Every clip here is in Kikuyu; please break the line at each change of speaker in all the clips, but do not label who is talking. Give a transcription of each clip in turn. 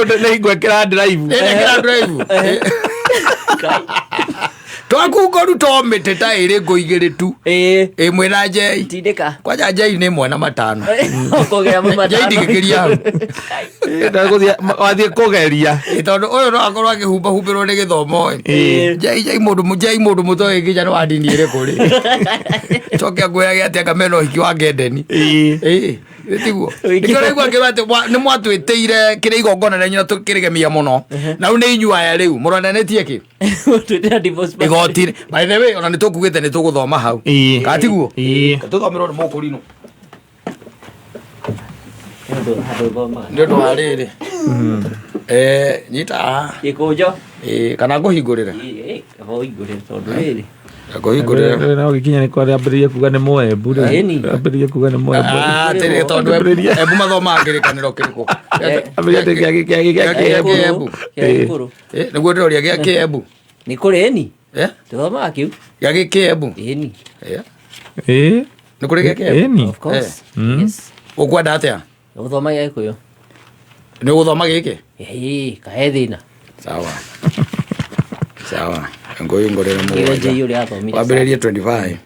Nĩ ngwĩkĩra drive.
Ĩrekĩra drive. Twaku ngoru to mĩtĩ ta ĩrĩ ngũ igĩrĩ tu.
Ĩĩ.
Ĩmwe na njei.
Tindĩka.
Kwanja njei nĩ ĩmwe na matano.
Kũgera mu
Njei
matano.
ndingĩkĩria hau.
Ndagũthiĩ wathiĩ kũgeria.
Ĩ, tondũ ũyũ no akorwo akĩhumbahumbĩrwo nĩ gĩthomo ĩ.
Ĩĩ.
Njei njei mũndũ njei mũndũ mũtoĩ nginya nĩ wa ndini ĩrĩkũ rĩ. Coke angwĩrage atĩ anga mena ũhiki wa ngendeni.
Ĩĩ.
Ĩĩ. Ĩ, tiguo.
Ũhiki-
Nĩkĩo ũraigua ngĩrwo atĩ nĩ mwatwĩtĩire kĩrĩa igongona rĩanyu na tũkĩrĩgemia mũno. Na rĩu nĩ inyuĩ aya rĩu mũronanĩtie kĩ?
Twĩtĩra divorce party.
Igoti. By the way, ona nĩ tũkugĩte nĩ tũgũthoma hau.
Ĩĩ.
Kana tiguo?
Ĩĩ.
Tũthomerwo nĩ mũkũrinũ.
Nĩ ũndũ handũ thomaga.
Nĩ ũndũ wa rĩrĩ. Eh, nyita haha.
Gĩkũnjo.
Ĩĩ, kana ngũhingũrĩre.
Ĩĩ, kaba ũhingũrĩre tondũ rĩrĩ.
Ngũhingũrĩre.
No gĩkinya nĩ kwa rĩambĩrĩria kuga nĩ mũembu rĩu.
Ĩni.
Rĩambĩrĩria kuga nĩ mũembu.
Ah, atĩrĩ tondũ
Ambĩrĩria.
embu mathomaga kĩrĩkanĩro kĩrĩkũ?
Ambĩrĩria atĩ kĩa kĩa kĩa
Gĩa
kĩa
kĩembu.
Kĩa
Ĩĩ.
gĩkũrũ.
Eh, nĩguo ndĩroria gĩa kĩembu.
Nĩ kũrĩ ĩni.
Eh,
Tũthomaga kĩu.
gĩa gĩkĩembu.
Ĩni.
Eh,
Ĩĩ.
nĩ kũrĩ gĩa kĩembu.
Ĩni.
Of course.
Mm.
Yes.
Ũkwenda atĩa?
Gũthoma gĩa gĩkũyũ.
Nĩ ũgũthoma gĩkĩ?
Ĩĩ, kahe thĩna.
Sawa. Sawa. Ngũhingũrĩre
Kĩrĩa
mũgwanja.
njei ũrĩa athomire.
Wambĩrĩrie 25.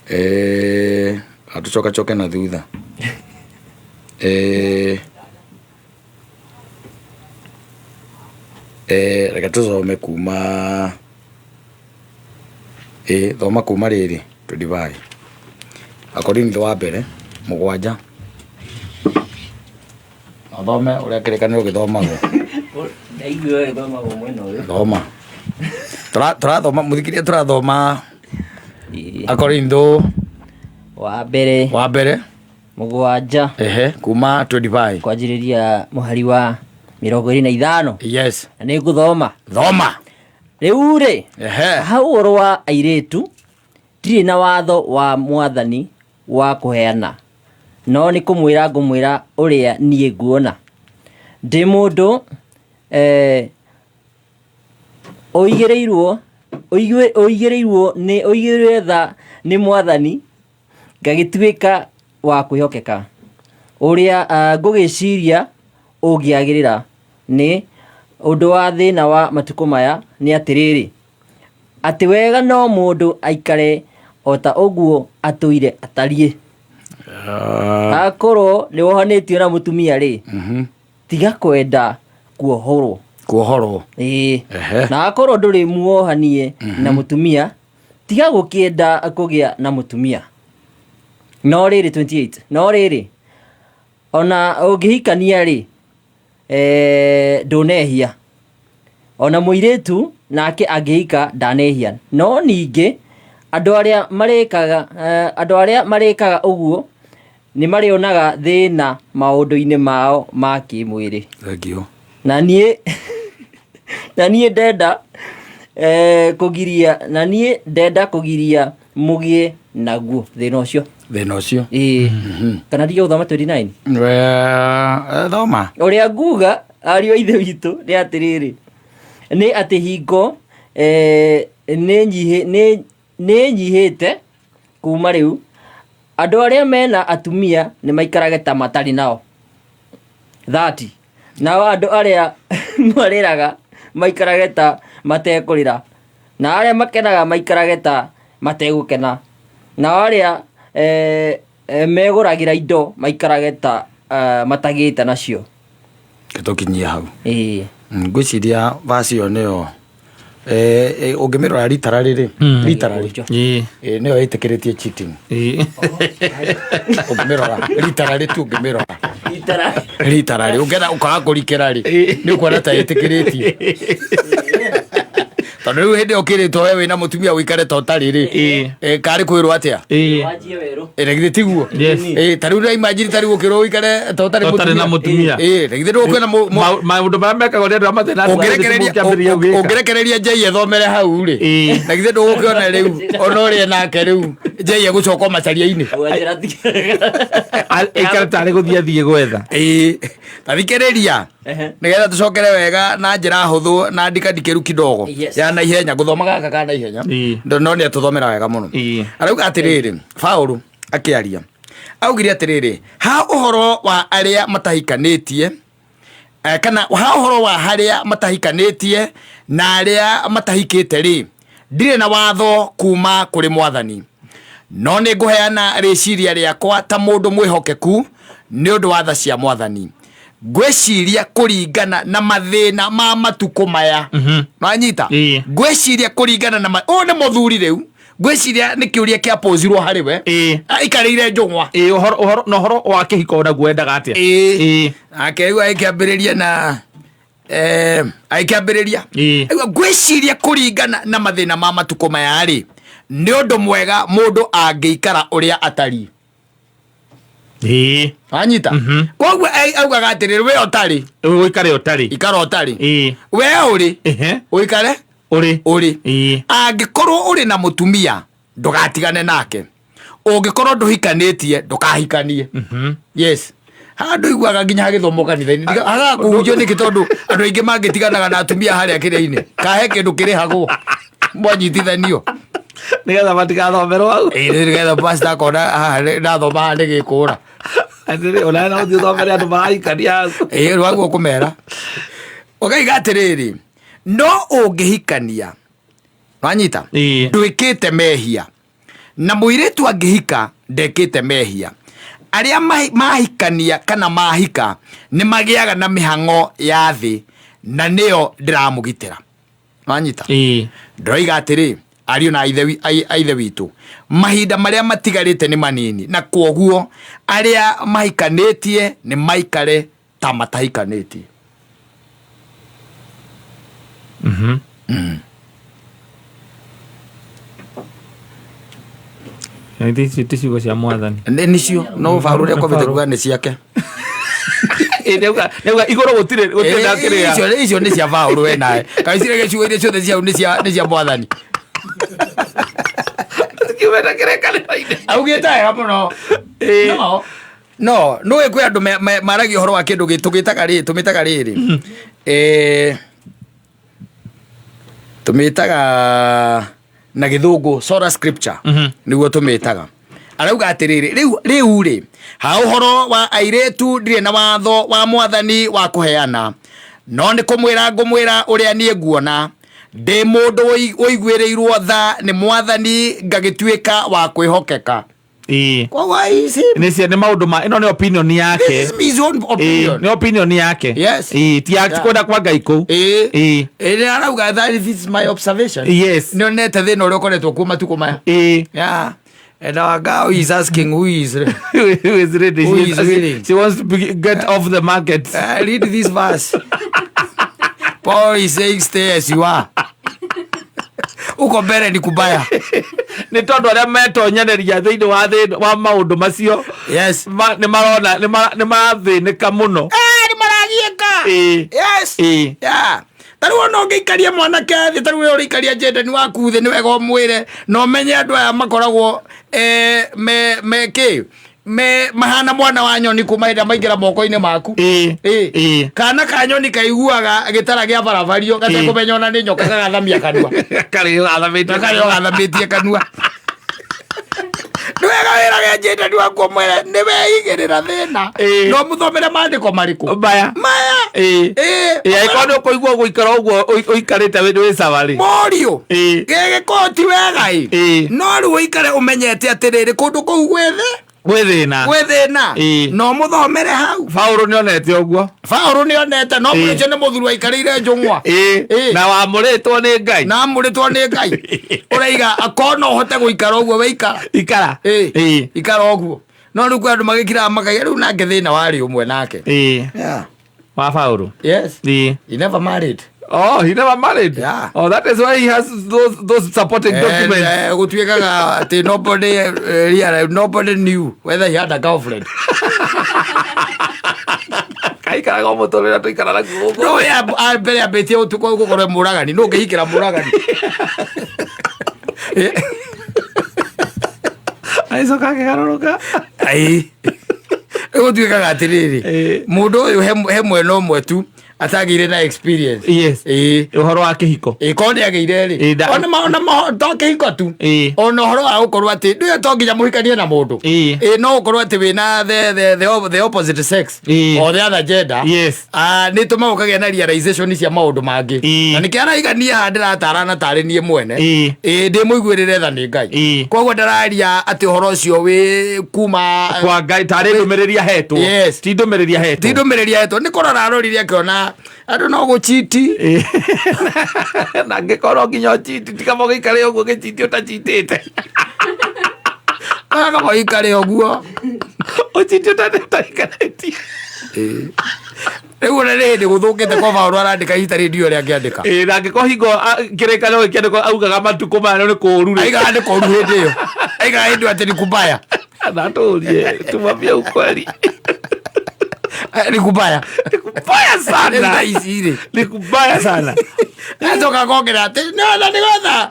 Eh, atucokacoke na thutha. Eh, eh, reke tũthome kuma ĩ thoma kuma rĩrĩ 25 Akorintho wa mbere mũgwanja Ũthome ũrĩa kĩrĩkanĩro gĩthomagwo.
Ndaigua gĩthomagwo mwena ũyũ.
Thoma. Tũrathoma mũthikĩria tũrathoma
Ĩĩ.
Akorintho
Wa mbere
wa mbere
mũgwanja
ehe kuma 25.
kwanjĩrĩria mũhari wa 25.
Yes.
Na nĩ ngũthoma.
Thoma.
Rĩu rĩ,
Ehe.
ha ũhoro wa airĩtu, ndirĩ na watho wa mwathani wa kũheana, no nĩ kũmwĩra ngũmwĩra ũrĩa niĩ nguona. Ndĩ mũndũ eh, ũigĩrĩirwo ũigĩrĩirwo nĩ ũigĩrĩirwo tha nĩ mwathani ngagĩtuĩka wa kwĩhokeka. Ũrĩa uh, ngũgĩciria ũngĩagĩrĩra nĩ ũndũ wa thĩna wa matukũ maya nĩ atĩrĩrĩ, Atĩ wega no mũndũ aikare o ta ũguo atũire atariĩ. Akorwo nĩ wohanĩtio na mũtumia rĩ, tiga kwenda kuohorwo.
Kuohorwo.
Ĩĩ.
Ehe.
Na akorwo ndũrĩ muohanie na mũtumia, tiga gũkĩenda kũgĩa na mũtumia. No rĩrĩ 28, no rĩrĩ, ona ũngĩhikania rĩ, eh, ndũnehia ona mũirĩtu nake angĩhika ndanehia no ningĩ andũ arĩa marĩkaga eh, andũ arĩa marĩkaga ũguo nĩ marĩonaga thĩna maũndũ-inĩ mao ma kĩmwĩrĩ
Thank you.
na niĩ na niĩ ndenda eh, kũgiria na niĩ ndenda kũgiria mũgĩe naguo thĩna ũcio
Thĩna ũcio.
ĩĩ kana ndige gũthoma 29
Eh, thoma.
ũrĩa nguga ariũ a ithe witũ nĩ atĩrĩrĩ nĩ atĩ hingo eh, nĩ nyihĩ- nĩ- nĩ nyihĩte kuma rĩu andũ arĩa mena atumia nĩ maikarage ta matarĩ nao 30 nao andũ arĩa marĩraga maikarage ta matekũrĩra na arĩa makenaga maikarage ta mategũkena nao arĩa eh, eh, megũragĩra indo maikarage ta eh, matagĩte nacio.
Tũkinyie hau.
Ĩĩ.
Ngwĩciria verse ĩyo nĩyo eh, eh, ũngĩmĩrora literally rĩ literally
Ĩĩ.
eh, nĩyo ĩtĩkĩrĩtie cheating
Ĩĩ.
ũngĩmĩrora literally tu ũngĩmĩrora literally ũngĩenda ũkaga kũrikĩra rĩ nĩ ũkuona ta ĩtĩkĩrĩtie tondũ rĩu hĩndĩ ĩyo ũkĩrĩtwo we wĩna mũtumia ũikare ta ũtarĩ rĩ
Ĩĩ.
eh, karĩ kwĩrwo atĩa
Ĩĩ.
Wanjie werũ.
Ĩ, na githĩ tiguo
Yes.
Ĩ, ta rĩu na imagine ta rĩu ũkĩrwo ũikare ta ũtarĩ
Ta ũtarĩ na mũtumia.
Ĩ, na githĩ ndũgũkĩona
Maũndũ marĩa mekagwo nĩ andũ arĩa matarĩ na
ũngĩrekereria
kĩambĩrĩria gwĩka.
ũngĩrekereria njei ethomere hau rĩ
Ĩĩ.
na githĩ ndũgũkĩona rĩu ona ũrĩa nake rĩu njei egũcoka macaria-inĩ
Wanjĩra
Aikare tarĩ gũthiĩ athiĩ gwetha.
Ĩĩ, ta thikĩrĩria nĩgetha tũcokere wega na njĩra hũthũ na ndikandikĩru kidogo
Yes.
ya naihenya ngũthoma gaka ka naihenya
Ĩĩ.
no nĩ atũthomera wega mũno
Ĩĩ.
arauga atĩrĩrĩ Paũlũ akĩaria augire atĩrĩrĩ ha ũhoro wa arĩa matahikanĩtie Kana ha ũhoro wa harĩa matahikanĩtie na arĩa matahikĩte rĩ, ndirĩ na watho kuma kũrĩ Mwathani, no nĩ ngũheana rĩciria rĩakwa ta mũndũ mwĩhokeku nĩ ũndũ wa tha cia Mwathani. Ngwĩciria kũringana na mathĩna ma matukũ maya. Nwanyita?
Ĩĩ.
Ngwĩciria kũringana na ũyũ nĩ mũthuri rĩu. Ngwĩciria nĩ kĩũria kĩa pozirwo harĩ we.
Ĩĩ.
Aikarĩire njũng'wa.
Ĩĩ, ũhoro ũhoro na ũhoro wa kĩhiko naguo wendaga atĩa?
Ĩĩ.
Ĩĩ.
Nake rĩu agĩkĩambĩrĩria na agĩkĩambĩrĩria.
Ĩĩ.
Rĩu ngwĩciria kũringana na mathĩna ma matukũ maya rĩ, nĩ ũndũ mwega mũndũ angĩikara ũrĩa atariĩ.
Ĩĩ.
Wanyita? Koguo augaga atĩrĩrĩ, we ũtarĩ,
Ũikare ũtarĩ.
ikara ũtarĩ.
Ĩĩ.
We ũrĩ,
Ehe.
ũikare
Ũrĩ.
ũrĩ.
Ĩĩ.
Angĩkorwo ũrĩ na mũtumia, ndũgatigane nake. Ũngĩkorwo ndũhikanĩtie, ndũkahikanie. Yes. Haha ndũiguaga nginya hagĩthomwo kanitha-inĩ. Hagaga kũhunjio nĩkĩ tondũ andũ aingĩ mangĩtiganaga na atumia harĩa kĩrĩa-inĩ. Kahe kĩndũ kĩrĩhagwo mwanyitithanio.
Nĩgetha matigathomerwo hau.
Ĩĩ, nĩgetha pastor akona haha ndathoma haha nĩgĩkũra.
Atĩrĩ, ona no ũthiĩ ũthomere andũ marahikania hau.
Ĩĩ, waguo kũmera. Ũkaiga atĩrĩrĩ, no ũngĩhikania, wanyita?
Ĩĩ.
Ndwĩkĩte mehia. Na mũirĩtu angĩhika ndekĩte mehia. Arĩa mahikania kana mahika nĩ magĩaga na mĩhang'o ya thĩ, na nĩyo ndĩramũgitĩra. Wanyita?
Ĩĩ.
Ndĩroiga atĩrĩ, ariũ na aithe witũ, mahinda marĩa matigarĩte nĩ manini, na kwoguo arĩa mahikanĩtie nĩ maikare ta matahikanĩtie.
Ici ti ciugo cia Mwathani.
Nĩ nĩcio, no Paũlũ ũrĩa kwambĩte kuga nĩ ciake.
Ĩ, nĩauga igũrũ gũtirĩ na kĩrĩa.
Icio nĩ cia Paũlũ we nawe. Kana ici ciugo iria ciothe ciau nĩ cia Mwathani.
Kiumĩte kĩrĩkanĩro-inĩ.
Augĩte wega mũno.
Ĩ.
No. No, nĩũĩ kwĩ andũ maragia ũhoro wa kĩndũ tũgĩtaga rĩ, tũmĩtaga rĩrĩ. Tũmĩtaga na gĩthũngũ sola scripture. Nĩguo tũmĩtaga. Arauga atĩrĩrĩ, rĩu rĩ, ha ũhoro wa airĩtu ndirĩ na watho wa Mwathani wa kũheana, no nĩ kũmwĩra ngũmwĩra ũrĩa niĩ nguona. Ndĩ mũndũ ũiguĩrĩirwo tha nĩ Mwathani ngagĩtuĩka wa kwĩhokeka.
Ĩĩ.
Koguo ici
Nĩ cia nĩ maũndũ ma ĩno nĩ opinion yake.
This is his own
Ĩĩ,
opinion.
nĩ opinion yake.
Yes.
Ĩĩ, ti ya ti kwenda kwa Ngai kũu.
Ĩĩ.
Ĩĩ.
Ĩĩ, nĩ arauga that this is my observation.
Yes.
Nĩ onete thĩna ũrĩa ũkoretwo kuo matukũ maya.
Ĩĩ.
Yeah. And our girl is asking who is
Who is ready?
Who
She
is willing?
She wants to get off the market.
Read this verse. Paul is saying stay as you are. Uko mbere ni kubaya.
Nĩ tondũ arĩa metonyanĩria thĩinĩ wa thĩ wa maũndũ macio.
Yes.
Nĩ marona, nĩ marathĩnĩka mũno.
Nĩ maragiĩka.
Ĩĩ.
Yes.
Ĩĩ.
Yeah. Ta rĩu ona ũngĩikaria mwanake thĩ, ta rĩu we ũrĩikaria Jaden waku thĩ, nĩ wega ũmwĩre na ũmenye andũ aya makoragwo, me kĩ? Me mahana mwana wa nyoni kuma hĩndĩ ĩrĩa maingĩra moko-inĩ maku.
Ĩĩ.
Ĩĩ.
Ĩĩ.
Kana ka nyoni kaiguaga gĩtara gĩa barabario, gatekũmenya ona nĩ nyoka, gagathamia kanua.
Karĩ gathamĩtie.
Karĩ gathamĩtie kanua. Nĩ wega wĩrage Jaden waku ũmwĩre nĩ weigĩrĩra thĩna.
Ĩĩ.
No mũthomere maandĩko marĩkũ?
Maya.
Maya.
Ĩĩ.
Ĩĩ.
Ĩĩ, angĩkorwo nĩ ũkũigua gũikara ũguo ũikarĩte wĩ sawa rĩ.
Mũriũ.
Ĩĩ.
Gĩgĩkorwo ti wega ĩ.
Ĩĩ.
No rĩu ũikare ũmenyete atĩrĩrĩ, kũndũ kũu gwĩ thĩ.
Gwĩ thĩna.
Gwĩ thĩna.
Ĩĩ.
No mũthomere hau.
Paũlũ nĩonete ũguo.
Paũlũ nĩonete, no
Ĩĩ.
mũrĩ ũcio nĩ mũthuri waikarĩire njũng'wa.
Ĩĩ.
Ĩĩ.
Na wamũrĩtwo nĩ Ngai.
Na amũrĩtwo nĩ Ngai. Ũraiga akorwo no ũhote gũikara ũguo we ikara.
Ikara.
Ĩĩ.
Ĩĩ.
Ikara ũguo. No rĩu kwĩ andũ magĩkiraga makaiga rĩu nake thĩna warĩ ũmwe nake.
Ĩĩ.
Yeah.
Wa Paũlũ.
Yes.
Ĩĩ.
He never married.
Oh, he never married.
Yeah.
Oh, that is why he has those supporting documents.
And gũtuĩkaga atĩ nobody, realized, nobody knew whether he had a girlfriend.
Kaikaraga o mũtũrĩre tũikaraga naguo gũkũ.
No, we mbere ambĩtie ũtukũ gũkorwo mũragani. Nũ ũngĩhikĩra mũragani?
Agĩcoka akĩgarũrũka.
Ai. Gũtuĩkaga atĩrĩrĩ,
Ĩĩ.
mũndũ ũyũ he mwena ũmwe tu Atagĩire na experience.
Yes.
Ĩĩ.
Ũhoro wa kĩhiko.
Ĩ korwo nĩ agĩire rĩ.
Ĩ,
Ona to kĩhiko tu.
Ĩ.
Ona ũhoro wa gũkorwo atĩ ndũyũ to nginya mũhikanie na mũndũ.
Ĩ.
Ĩ no ũkorwo atĩ wĩna the opposite sex.
Ĩ.
Or the other gender.
Yes.
Ah, nĩ tũmaga ũkagĩa na realization cia maũndũ mangĩ.
Ĩ.
Na nĩkĩo araiga niĩ haha ndĩratarana tarĩ niĩ mwene.
Ĩ.
Ĩ ndĩ mũiguĩrĩre tha nĩ Ngai.
Ĩ.
Koguo ndararia atĩ ũhoro ũcio wĩ kuma
Kwa Ngai tarĩ ndũmĩrĩri ahetwo.
Yes.
Ti ndũmĩrĩri ahetwo.
Ti ndũmĩrĩri ahetwo, nĩ kũrora arorire akĩona andũ no gũchiti.
Ĩ. Na angĩkorwo nginya ũchiti tiga mũgĩikare ũguo gĩchiti ũtachitĩte.
Kaba ũikare ũguo.
Ũchiti ũtaikarĩtie.
Rĩu ona nĩ hĩndĩ gũthũkĩte kwa Paũlũ arandĩka ihinda rĩrĩ ndiũĩ ũrĩa angĩandĩka.
Ĩ, na angĩkorwo hingo kĩrĩkanĩro gĩkĩandĩkwo augaga matukũ maya nĩ kũũru rĩ.
Aigaga nĩ kũũru hĩndĩ ĩyo. Aigaga hĩndĩ ĩyo atĩ ni kubaya.
Na tũrie tumwambie ukweli.
Ni kubaya.
Ni kubaya
Rĩu
sana.
thaa ici rĩ.
Ni kubaya sana.
Acoka akongerera atĩ nĩgetha nĩgetha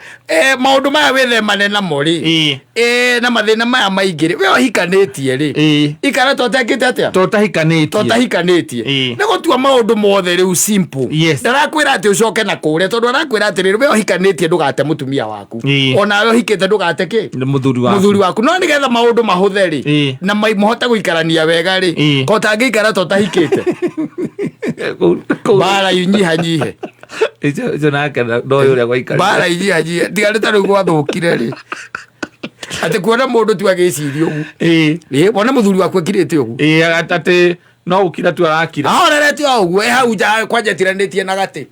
maũndũ maya wĩthemane namo rĩ.
Ĩ.
Na mathĩna maya maingĩ rĩ, we ũhikanĩtie rĩ.
Ĩ.
Ikara ta ũtekĩte atĩa?
To ũtahikanĩtie.
To ũtahikanĩtie.
Ĩ.
Nĩ gũtua maũndũ mothe rĩu simple.
Yes.
Ndarakwĩra atĩ ũcoke na kũrĩa tondũ arakwĩra atĩrĩrĩ we ũhikanĩtie ndũgate mũtumia waku.
Ĩ.
Onawe ũhikĩte ndũgate kĩ?
Nĩ mũthuri waku.
Mũthuri waku. No nĩgetha maũndũ mahũthe rĩ.
Ĩ.
Na mũhote gũikarania wega rĩ.
Ĩ.
Ko ũtangĩikara ta ũtahikĩte.
Kũu-
Mbara inyihanyihe.
Icio nake ndoĩ ũrĩa gwaikarire.
Mbara inyihanyihe. Tiga nĩ ta rĩu gwathũkire rĩ. Atĩ kuona mũndũ tu agĩciria ũguo.
Ĩ.
Ĩ, wona mũthuri waku ekirĩte ũguo.
Ĩ, atĩ no gũkira tu arakira.
Ahorerete o ũguo, ĩ hau nja kwanja atiranĩtie na gatĩ.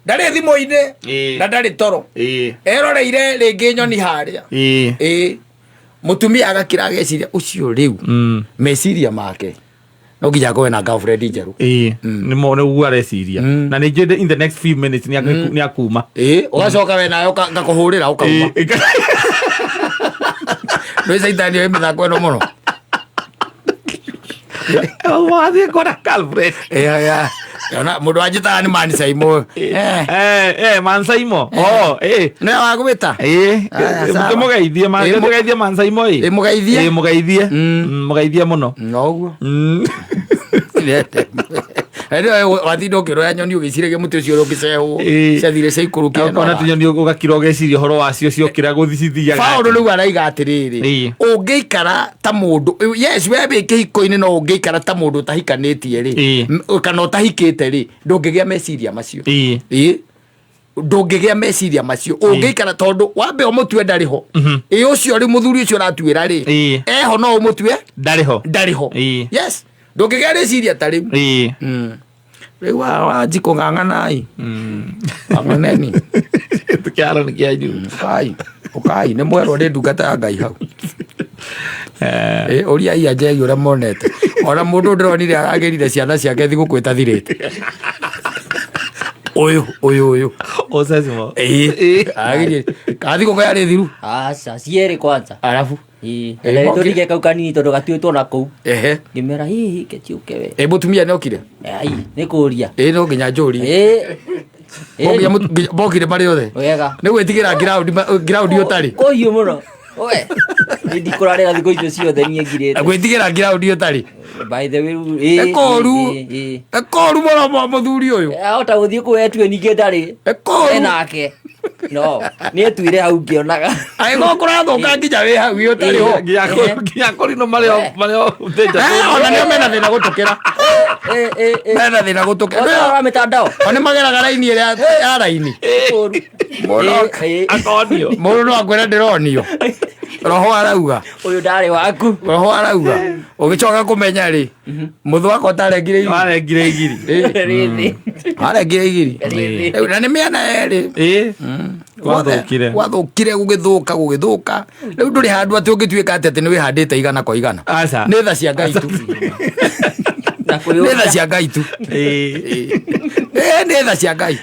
Ndarĩ thimũ-inĩ
Ĩ.
na ndarĩ toro.
Ĩ.
Eroreire rĩngĩ nyoni harĩa.
Ĩ.
Ĩ. Mũtumia agakira ageciria ũcio rĩu. Meciria make. No nginya akorwe na girlfriend njerũ.
Ĩ. Nĩ mo nĩguo areciria. Na nĩ njũĩ in the next few minutes nĩ akuma.
Ĩ, ũgacoka we nawe ngakũhũrĩra ũkauma.
Ĩ.
Nĩ caitani oĩ mĩthako ĩno mũno.
Wathiĩ kuona girlfriend.
Ĩ, ĩ, ona mũndũ wanjĩtaga nĩ Man Saimo.
Man Saimo. Oh, ĩ.
Nĩwe wagwĩta?
Ĩ,
Aya, sawa.
mũgeithie
Ĩ,
mũgeithie Man Saimo ĩ.
Ĩ, mũgeithie.
Ĩ, mũgeithie. Mũgeithie mũno.
Noguo. Watinda ũkĩroya nyoni ũgĩciragia mũtĩ ũcio ũrĩa ũngĩcehwo.
Ĩ.
Ciathire ciaikũrũkire.
Ona tũnyoni ũgakira ũgeciria ũhoro wacio ciokĩra gũthiĩ cithiaga.
Paũlũ rĩu araiga atĩrĩrĩ
Ĩ.
ũngĩikara ta mũndũ yes we wĩ kĩhiko-inĩ no ũngĩikara ta mũndũ ũtahikanĩtie rĩ
Ĩ.
kana ũtahikĩte rĩ ndũngĩgĩa meciria macio
Ĩ.
Ĩ. Ndũngĩgĩa meciria macio ũngĩikara tondũ wambe ũmũtue ndarĩ ho ĩ ũcio rĩ mũthuri ũcio ũratuĩra rĩ
Ĩ.
eho no ũmũtue
Ndarĩ ho.
ndarĩ ho
Ĩ.
yes ndũngĩgĩa rĩciria ta rĩu
Ĩ.
Rĩu wanjikũ ng'ang'anai ng'ang'aneni
Kĩharo nĩ kĩanyu.
Ũkai ũkai nĩ mwerwo nĩ ndungata ya Ngai hau. Ĩ, ũria ia njegi ũrĩa monete ona mũndũ ndĩronire aragĩrire ciana ciake thigũkũ ĩtathirĩte ũyũ ũyũ ũyũ
Ũcecimo.
Ĩ, aragĩrire ka thigũkũ yarĩ thiru
Aca, cierĩ kwanza.
arabu
Ĩ,
Ĩ,
na
mokire.
tũrige kau kanini tondũ gatuĩtwo na kũu.
Ehe.
Ngĩmera hihi kĩciũke we.
Ĩ, mũtumia nĩ okire?
Ai, nĩ kũria.
Ĩ, no nginya njũrie.
Ĩ.
Nginya mokire marĩ othe?
Wega.
Nĩ gwĩtigĩra ngiraũndi ũtarĩ.
Kũhiũ mũno. We. Nĩ ndikũrarĩra thikũ icio ciothe niĩ ngirĩte.
Gwĩtigĩra ngiraũndi ũtarĩ.
By the way, ĩ.
Nĩ kũũru.
Ĩ.
Nĩ kũũru mũno mũthuri ũyũ.
Ahota gũthiĩ kũu etue ningĩ ndarĩ.
Nĩ kũũru.
Enake. No, nĩ etuire hau ngĩonaga.
Angĩkorwo kũrathũka nginya wĩ hau ĩ ũtarĩ ho.
Nginya kũrinũ marĩ o
Ona nĩo mena thĩna gũtũkĩra.
Ĩ.
Mena thĩna gũtũkĩra.
Ota mĩtandao.
O nĩ mageraga raini ĩrĩa ya raini.
Kũũru.
Mũndũ
Akonio.
Mũndũ no akwĩre ndĩronio. Roho arauga.
Ũyũ ndarĩ waku.
Roho arauga. Ũgĩcoka kũmenya rĩ. Mũthũ wakwa ũtarengire igiri.
Warengire igiri.
Rĩthĩ.
Warengire igiri.
Rĩthĩ.
Rĩu na nĩ mĩena yerĩ.
Ĩ. Gwathũkire.
Gwathũkire gũgĩthũka gũgĩthũka. Rĩu ndũrĩ handũ atĩ ũngĩtuĩka atĩ atĩ nĩ wĩhandĩte igana kwa igana.
Aca.
Nĩ tha cia Ngai tu.
Na
Nĩ tha cia Ngai tu.
Ĩ.
Ĩ, nĩ tha cia Ngai.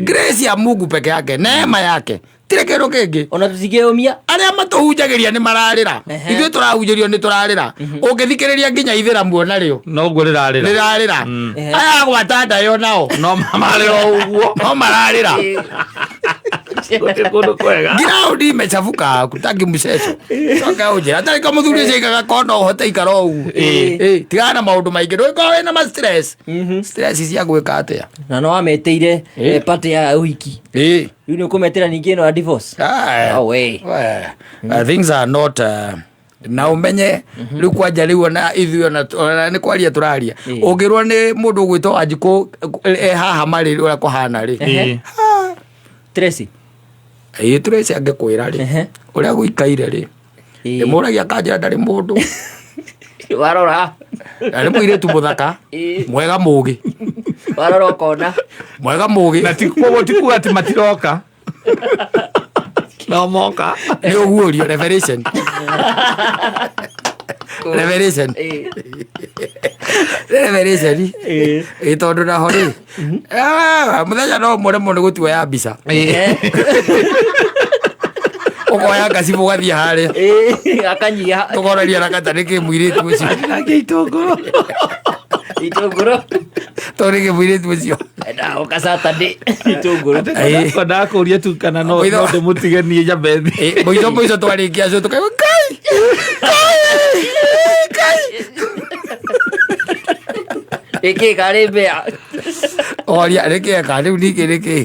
Grace ya Mungu peke yake, neema yake. Tirĩ kĩndũ kĩngĩ.
Ona tũtingĩũmia.
Arĩa matũhunjagĩria nĩ mararĩra. Ithuĩ tũrahunjĩrio nĩ tũrarĩra. Ũngĩthikĩrĩria nginya ithĩramu onarĩo.
Noguo rĩrarĩra.
Rĩrarĩra. Aya agwata ndayo nao.
No marĩra o ũguo.
No mararĩra.
Gũtirĩ kũndũ kwega.
Ground imechafuka kutaki mceco. Coka ũnjĩra atarĩ ka mũthuri ũcio aigaga kona ũhote ikara ũguo. Ĩ, tigana na maũndũ maingĩ ndũgĩkorwo wĩna ma stress. Stress cia gwĩka atĩa?
Na no wametĩire party ya ũhiki.
Ĩ.
Rĩu nĩ ũkũmetĩra ningĩ ĩno ya divorce.
Ah,
Oh, we.
well, things are not na umenye rĩu kwanja rĩu ona ithuĩ ona nĩ kwaria tũraria. Ũngĩrwo nĩ mũndũ ũgwĩtwo Wanjikũ e haha marĩ ũrĩa kũhana rĩ.
Tracy.
Ĩ, tũreci angĩkwĩra rĩ ũrĩa gũikaire rĩ, ndĩmũragia kanjĩra ndarĩ mũndũ.
Warora.
Arĩ mũirĩtu mũthaka, mwega mũgĩ.
Warora ũkona.
Mwega mũgĩ.
Na ti koguo ti kuga atĩ matiroka. No moka.
Nĩ ũguũrio revelation. Revelation. Revelation. Ĩ, tondũ naho rĩ, ah, mũthenya no mũremwo nĩ gũtuoya mbica. Ũkoya ngacibũ ũgathiĩ harĩa.
Akanyiha.
Tũkoraria na kata nĩkĩ mũirĩtu ũcio.
Nake itũngũrũ.
Itũngũrũ.
Tondũ nĩkĩ mũirĩtu ũcio.
Ndaũka Saturday. Itũngũrũ.
Ndakũria tu kana no
Mũitho-
no ndĩmũtige niĩ Jabethi.
Ĩ, mũico mũico twarĩkia acio tũkaigua Ngai Ngai Ngai.
Ĩkĩ karĩ mbea.
Oria nĩkĩ eka rĩu ningĩ nĩkĩ?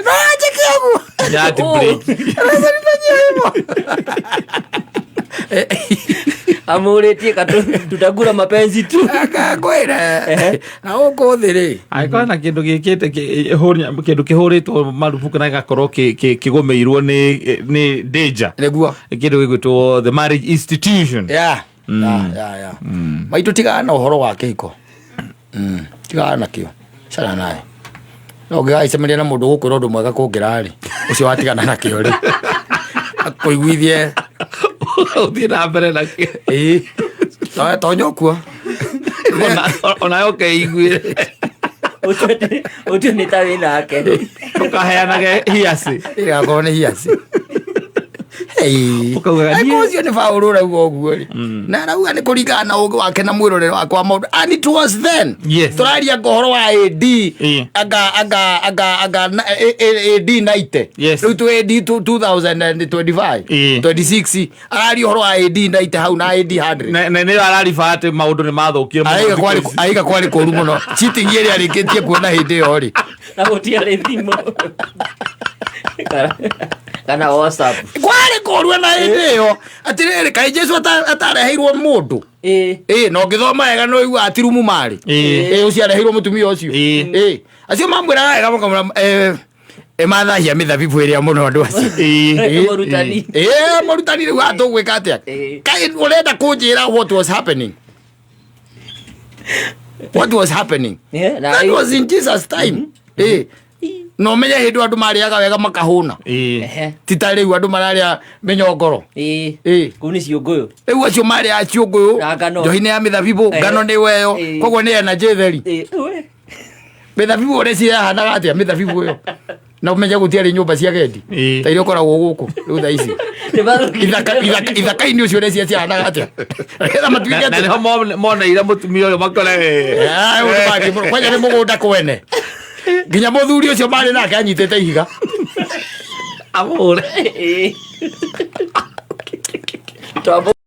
No anjĩke ũguo.
Nyati break.
Amũrĩtie katu tutagura mapenzi tu.
Akakwĩra na gũkũ thĩ rĩ.
Angĩkorwo na kĩndũ gĩkĩte kĩndũ kĩhũrĩtwo marubuku na gĩgakorwo kĩgũmĩirwo nĩ danger.
Nĩguo.
Kĩndũ gĩgwĩtwo the marriage institution.
Yeah. Yeah, yeah. Maitũ tigana na ũhoro wa kĩhiko. Tigana nakĩo. Cana naye. No ũngĩgagĩcemania na mũndũ ũgũkwĩra ũndũ mwega kũngĩra rĩ, ũcio watigana nakĩo rĩ. Akũiguithie.
Ũthiĩ na mbere nakĩo.
Ĩĩ. Tonya ũkuo.
Onawe ũkeiguĩre.
Ũtue nĩ ta wĩ nake.
Ũkaheanage hiaci.
Ĩgakorwo nĩ hiaci.
Ũkaugaga niĩ-
Ũcio nĩ Paũlũ ũrauga ũguo rĩ, na arauga nĩ kũringana na ũgĩ wake na mwĩrorere wake wa maũndũ, and it was then.
Yes.
Tũraria ngo ũhoro wa AD anga anga anga anga AD 90.
Yes.
Rĩu twĩ AD 2025, 26, araria ũhoro wa AD 90 hau na AD 100.
Na nĩyo arariba atĩ maũndũ nĩ mathũkire mũno
Aiga
thikũ
kwarĩ
ici.
aiga kwarĩ kũru mũno, cheating ĩrĩa arĩkĩtie kuona hĩndĩ ĩyo rĩ.
Na gũtiarĩ thimũ. Kana WhatsApp.
Kwarĩ kũru na hĩndĩ ĩyo atĩrĩrĩ, kaĩ Jesu atareheirwo mũndũ? Ĩ, na ũngĩthoma wega nĩ ũiguaga ati rumu marĩ. Ĩ, ũcio areheirwo mũtumia ũcio. Ĩ, acio mamwĩraga wega makamwĩra mathahia mĩthabibũ ĩrĩa mũno andũ acio.
Mũrutani.
Ĩ, mũrutani rĩu atũgwĩka atĩa? Kaĩ ũrenda kũnjĩra what was happening? What was happening?
Yeah, na
That was in Jesus time. Ĩ, na ũmenye hĩndĩ andũ marĩaga wega makahũna. Ti ta rĩu andũ mararĩa mĩnyongoro. Ĩ.
Kũu nĩ ciũngũyũ.
Rĩu acio marĩaga ciũngũyũ,
Na ngano.
njohi nĩ ya mĩthabibũ, ngano nĩ weyo, koguo nĩ energy theri.
We.
Mĩthabibũ ũrĩa cirahanaga atĩa mĩthabibũ ĩyo? Na ũmenye gũtiarĩ nyũmba cia gendi ta iria ũkoragwo gũkũ rĩu thaa ici.
Nĩ mathũkire.
Ithaka-inĩ ũcio ũrĩa ciahanaga atĩa? Nĩgetha matuĩke
Na
atĩ
nĩho moneire mũtumia ũyũ makore.
Ah, ũyũ nĩ mangĩ mũno. Kwanja nĩ mũgũnda kwene. Nginya mũthuri ũcio marĩ nake anyitĩte ihiga.
Amũhũre.
Twambo